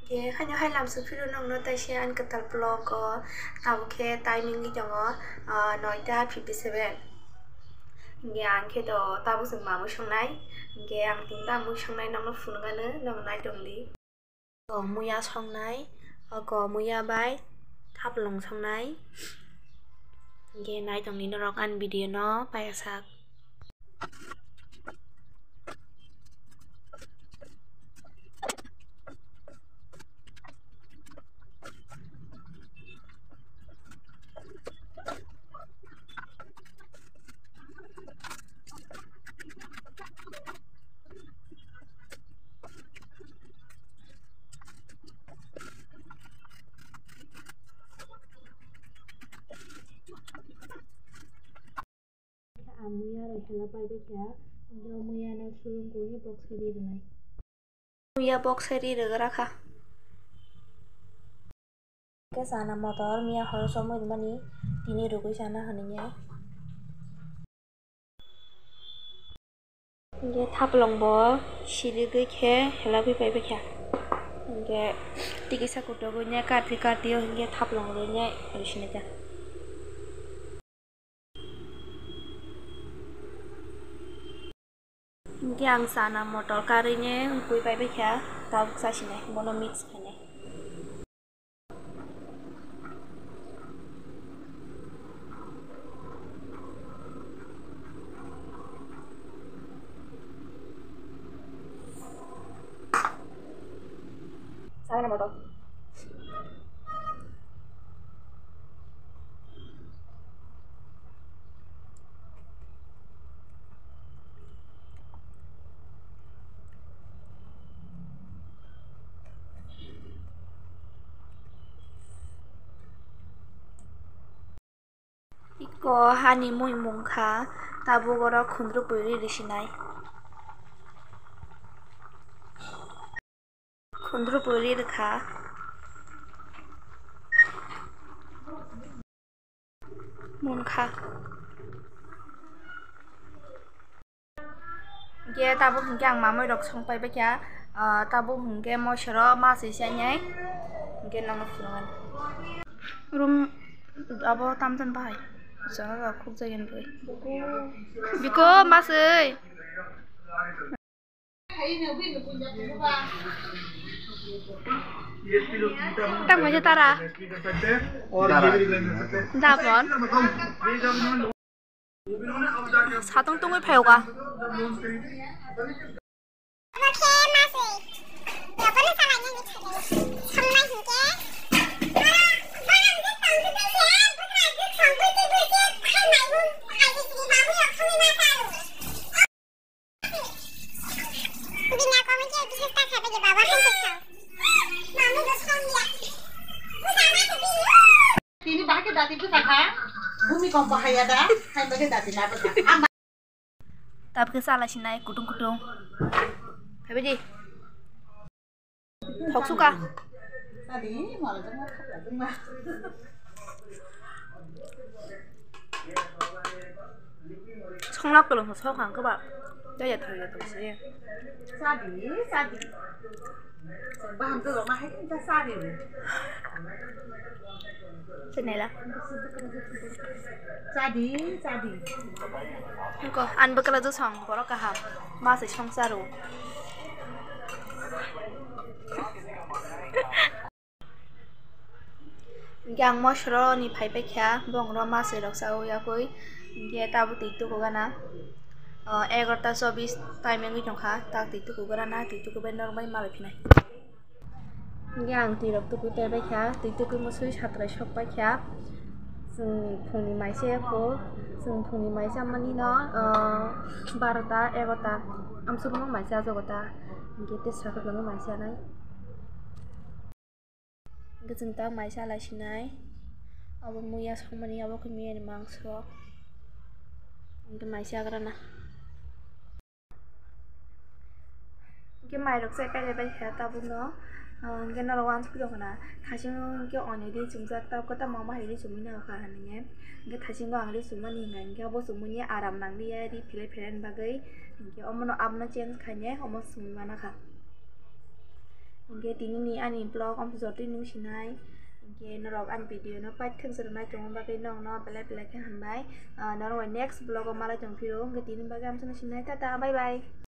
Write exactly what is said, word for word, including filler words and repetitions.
Khe haino hai lamsok phiro nokno taisa ani kwtal vlog o, tabuk khe timing wngwi tongo, ah, noita fifty seven. Hinkhe ang khe to tabuk chwng mamwi songnai, hinkhe ang tini tamwi songnai nokno phunukgano, nok nai tongdi. Kok muya songnai, o kok muya bai thaplong songnai. Hinkhe nai tongdi norok ani video no paiyasak. Ang muya rok hela pai bai kha, muya no surung khe box sai ri rwnai. Muya box sai ri rwgra kha. Khe chana motor miya horo somoi rwmani tini rwgwi chana hwnwi. Hinkhe thaplong bo siligwi khe helagwi pai bai kha. Hinkhe tikisa kutukgwi ne karti karti o hinkhe thaplong rwgwi ne rwsinai kha. Hinkhe ang chana motor karwi ne wngwi pai bai kha, tabuk chasinai bono mix khainai. Sana motor. Iko hani mui mungkha, tabuk oro khundrupui ri risinai. Khundrupui ri rwkha. Mungkha. Hinkhe tabuk hinkhe ang mamui rok song pai bai kha, ah, tabuk hinkhe moso rok maswi sanai, hinkhe nokno phunukgani. Room abo tamjani bahai, jora rok khukjagwi rwi. Biko maswi. Tamo je tara. Dapon. Satung tungwi phaio ka. Tini bahai khe dati bwsa kha, bhumi kompo haiya da, hai bagwi dati na bwsa. Tabuk khe chala sinai kutung kutung. Phaibai di. Thok suka. Songlak tolong sok ang keba. Jaya thoi ya tong se. Sadi, sadi. Baham tu roma hai kan sadi. Senela. Sadi, sadi. Ko an bakala tu song borok kaham. Ma se song saru. Hinkhe ang mosoro ni phai paikha, bongno maswi rok chaui yakui, hinkhe tabuk twi tuku gana, ah, egarota chobis time wngwi tongkha, tak twi tuku gana, twi tuku bai norok bai malai phinai. Hinkhe ang twi rok tukui pai paikha, twi tukui musui satrai sok paikha, chwng phungni maisa yakho, chwng phungni maisa mani no, ah, barota, egarota, amsukno maisa ajogo ta, hinkhe tei sakhuklano maisa nai. Hwnkhe chwng tak mai chalai sinai. Abo muya songmani, abo khe miyani mangso. Hwnkhe mai chagrana. Hwnkhe mairok chai pailai bai kha tabukno. Ah, hwnkhe norok uansukwi rw khna. Thaisingo hwnkhe oinwi ri chumjak, tabuk kwtal mama hai ri chumui nangkha hinwi. Hwnkhe thaisingo ang ri chumani hinwi hwnkhe abo chumui aram nangli ya ri philai philai bagwi. Hwnkhe omono abono change khainai omo chumui manakha. Hingke tini ni ani vlog amsajor twi nung sinai. Hingke norok ani video no paithak jora nai tongma bagwi nokno belai belai khe hambai. Ah, norok bai next vlog o malai tong phiro. Hingke tini bagwi amsajor sinai. Tata, bye bye.